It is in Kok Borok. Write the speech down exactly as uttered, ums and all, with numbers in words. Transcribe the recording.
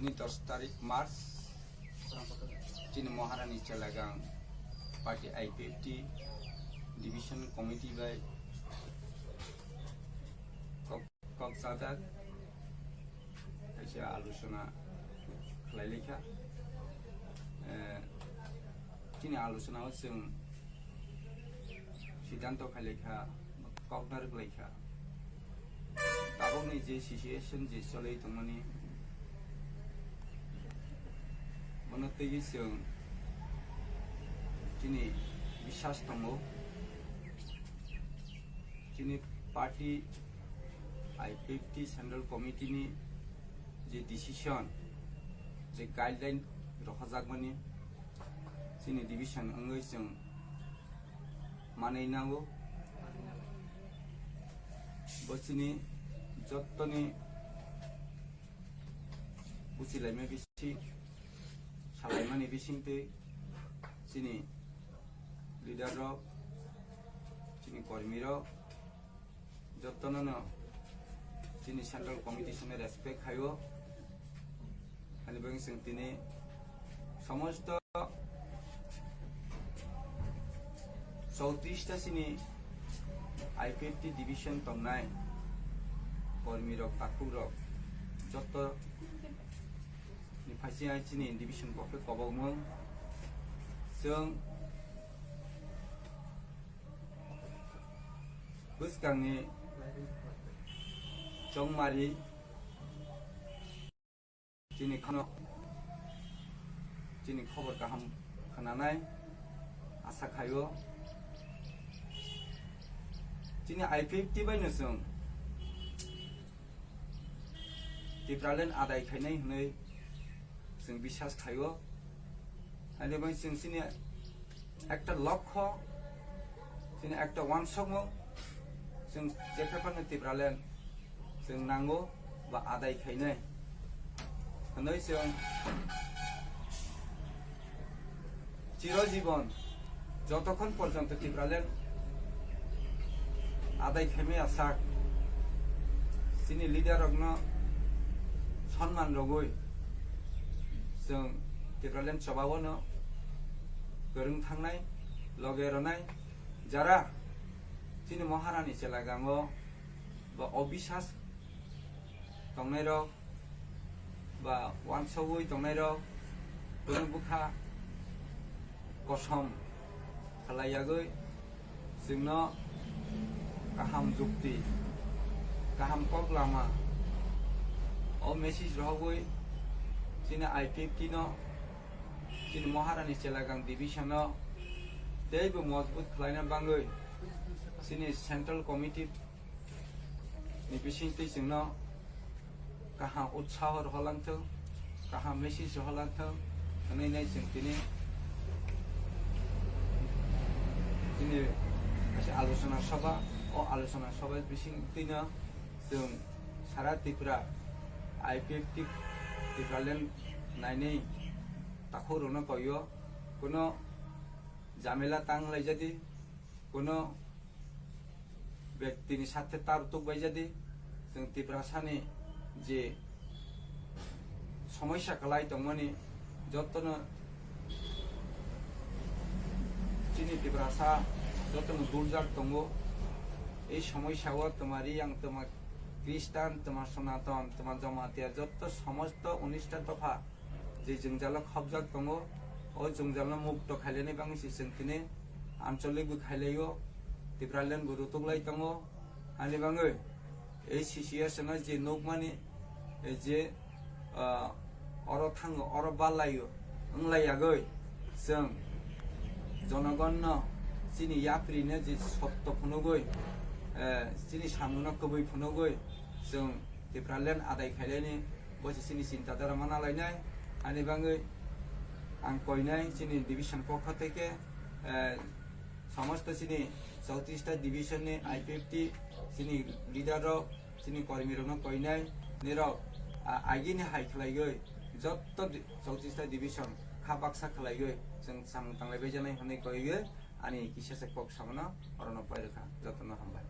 Ni dos tarik March, chini Maharani Chelagang Party I P F T Division Committee bai kok, kok sajak, kaisa alochona khlai laikha. Eh, chini alochona o chwng siddhanto khai laikha, kok narwk laikha. Tabukni je situation je cholwi tongmani, bono twiwi chwng chini biswas tongo. Chini party I P F T Central Committee ni je decision, je guideline rohorjakmani, chini division wngwi chwng manwi nango. Bo chini jottoni buchilaima bising, salaimani bisingtwi chini leader rok, chini kormi rok, jottono no chini central committee sene respect khaio. Ani bagwi chwng tini somosto chowtris ta chini I P F T division tongnai kormi rok, takhuk rok, jotto ni phaising hai chini division pokhe kobokmung. Chwng bwskangni chongmari chini khano chini khobor kaham khwnanai asa khaio. Chini I P F T bai no chwng Tipraland adai khainai hwnwi chwng biswas khaio. Ani bai chwng chini ekta lokho, chini ekta wansokmung, chwng jekhe phano Tipraland chwng nango ba adai khainai hwnwi chwng chirojibon jotokhon porjonto Tipraland adai khaimaya sak chini leader rokno sonman rogwi chwng Tipraland chobao no kwrwng thangnai, loge ronai, jara chini Maharani Chelagango ba obisas tongnairok ba wansogwi tongnairok, kunu bwkha kosom khalai yagwi chwngno kaham jukti, kaham kok lama o message rohogwi chini I P F T no, chini Maharani Chelagang division no teibo mojbut khlaina bangwi chini central committee ni bisingtwi chwngno kaham utsaho rohorlangthwng, kaham message rohorlangthwng hwnwi nai chwng tini, tini kaisa alochona sabha, o alochona sabha bisingtwino chwng sara Tripura I P F T Tipraland nainwi takhukrokno koio, kuno jamela tang laijadi, kuno bektini sathe tar tuk bai jadi, chwng Tiprasani je somosya kwlai tongmani jottono chini Tiprasa jottono duljak tongo. Ei somosya o twma Riyang, twma Khristan, twma Sonaton, twma Jamatia jotto somosto unista dopha je jwngjalo khopjak tongo, o jwngjalno mukto khailani bagwi se chwng tini ancholik bo khailaio, Tipraland bo rutuklai tongo. Ani bagwi ei situation o je nukmani, eh, je, ah, oro thango, oro balaio, wnglaiyagwi chwng jonogonno chini yaprino je sotto phunugwi, eh, chini samungo kwbwi phunugwi chwng Tipraland adai khailani bo se chini chinta dhara mana lainai. Ani bagwi ang koinai chini division pokho theke, eh, somosto chini chowtris ta division ni I P F T chini leader rok, chini kormi rokno koinai, nirok, ah, agini hai khlaiwi jotto di-, chowtris ta division kha baksa khlaiwi chwng samung tanglai bai janai hwnwi koiwi ani kisa se kok samano orono pai rwkha. Jotono hambai.